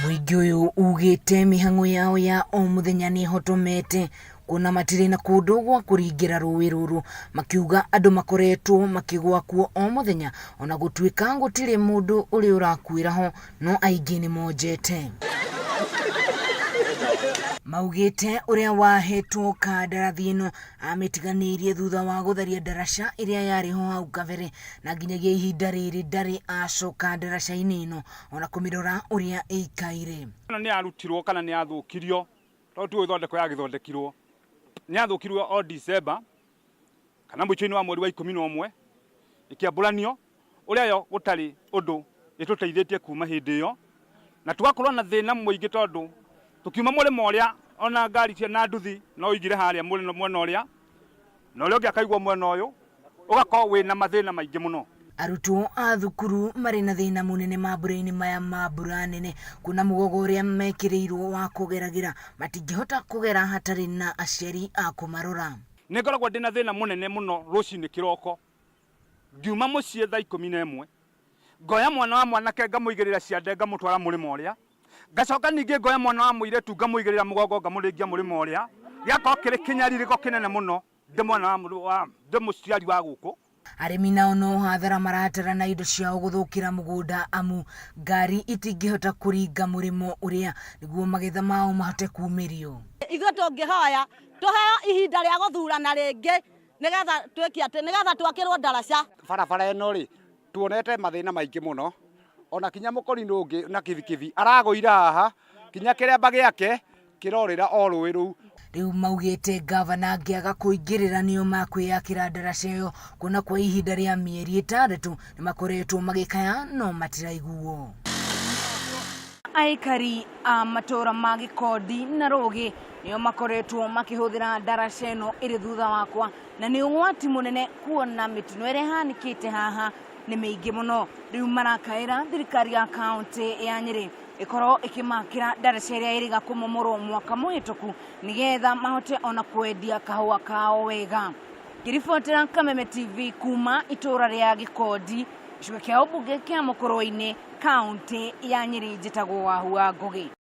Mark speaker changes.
Speaker 1: Mũingĩ ũyũ ugĩte mĩhang'o yao ya o mũthenya nĩ ĩhotomete kuona matirĩ na kũndũ gwa kũringĩra rũĩ rũrũ, makiuga andũ makoretwo makĩgwa kuo o mũthenya ona gũtuĩka gũtirĩ mũndũ ũrĩ ũrakuĩra ho, no aingĩ nĩ monjete. Maugĩte ũrĩa wahetwo kandarathi ĩno amĩtiganĩirie thutha wa gũtharia ndaraca ĩrĩa yarĩ ho hau kabere, na nginyagia ihinda rĩrĩ ndarĩ acoka ndaraca-inĩ ĩno ona kũmĩrora ũrĩa ĩikaire.
Speaker 2: Ĩno nĩ yarutirwo kana nĩ yathũkirio, tondũ tiũĩ ithondeko yagĩthondekirwo, nĩ yathũkirio o December kana mũico-inĩ wa mweri wa 11 ĩkĩambũranio, ũrĩa yo gũtarĩ ũndũ ĩtũteithĩtie kuma hĩndĩ ĩyo, na tũgakorwo na thĩna mũingĩ tondũ tũkiuma mũrĩmo ũrĩa ona ngari cia na nduthi no ũigire harĩa mwena ũrĩa, na ũrĩa ũngĩ akaigwo mwena ũyũ, ũgakorwo wĩna mathĩna maingĩ mũno.
Speaker 1: Arutwo a thukuru marĩ na thĩna mũnene mambura-inĩ maya ma mbura nene, kuona mũgogo ũrĩa mekĩrĩirwo wa kũgeragĩra matingĩhota kũgera hatarĩ na aciari a kũmarora.
Speaker 2: Nĩ ngoragwo ndĩna thĩna mũnene mũno rũcinĩ kĩroko, ngiuma mũciĩ thaa 11, ngoya mwana wa mwanake ngamũigĩrĩra ciande ngamũtwara mũrĩmo ũrĩa, ngacoka ningĩ ngoya mwana wa mũirĩtu ngamũigĩrĩra mũgongo ngamũrĩngia mũrĩmo ũrĩa, gĩgakorwo kĩrĩ kĩnyarirĩko kĩnene mũno ndĩ mwana wa ndĩ mũciari wa gũkũ.
Speaker 1: Arĩmi nao no hathara maratara na indo ciao gũthũkĩra mũgũnda amu ngari itingĩhota kũringa mũrĩmo ũrĩa nĩguo magetha mao mahote kumĩrio.
Speaker 3: Ithuĩ tũngĩhoya tũheo ihinda rĩa gũthurana rĩngĩ nĩgetha twĩke atĩ nĩgetha twakĩrwo ndaraca.
Speaker 4: Barabara ĩno rĩ, tuonete mathĩna maingĩ mũno, ona kinya mũkorinũ ũngĩ na kibikibi aragũire haha, kinya kĩremba gĩake kĩrorĩra o rũĩ rũu.
Speaker 1: Rĩu maugĩte gavana angĩaga kũingĩrĩra nĩo makwĩyakĩra ndaraca ĩyo, kuona kwa ihinda rĩa mĩeri 6 nĩ makoretwo magĩkaya no matiraiguo. Aikari a matũra ma Gĩkondi na Rũgĩ nĩo makoretwo makĩhũthĩra ndaraca ĩno ĩrĩ thutha wakwa, na nĩ ũgwati mũnene kuona mĩtino ĩrĩa ĩhanĩkĩte haha nĩ mĩingĩ mũno. Rĩu marakaĩra thirikari ya kaũntĩ ya Nyĩrĩ ĩkorwo ĩkĩmakĩra ndaraca ĩrĩa ĩrĩga kũmomorwo mwaka mũhĩtũku nĩgetha mahote ona kwendia kahũa kao wega. Ngĩribotera Kameme TV kuma itũra rĩa Gĩkondi, gĩcigo kĩa ũmbunge kĩa Mũkũrwe-inĩ, kaũntĩ ya Nyĩrĩ, njĩtagwo Wahu wa Ngũgĩ.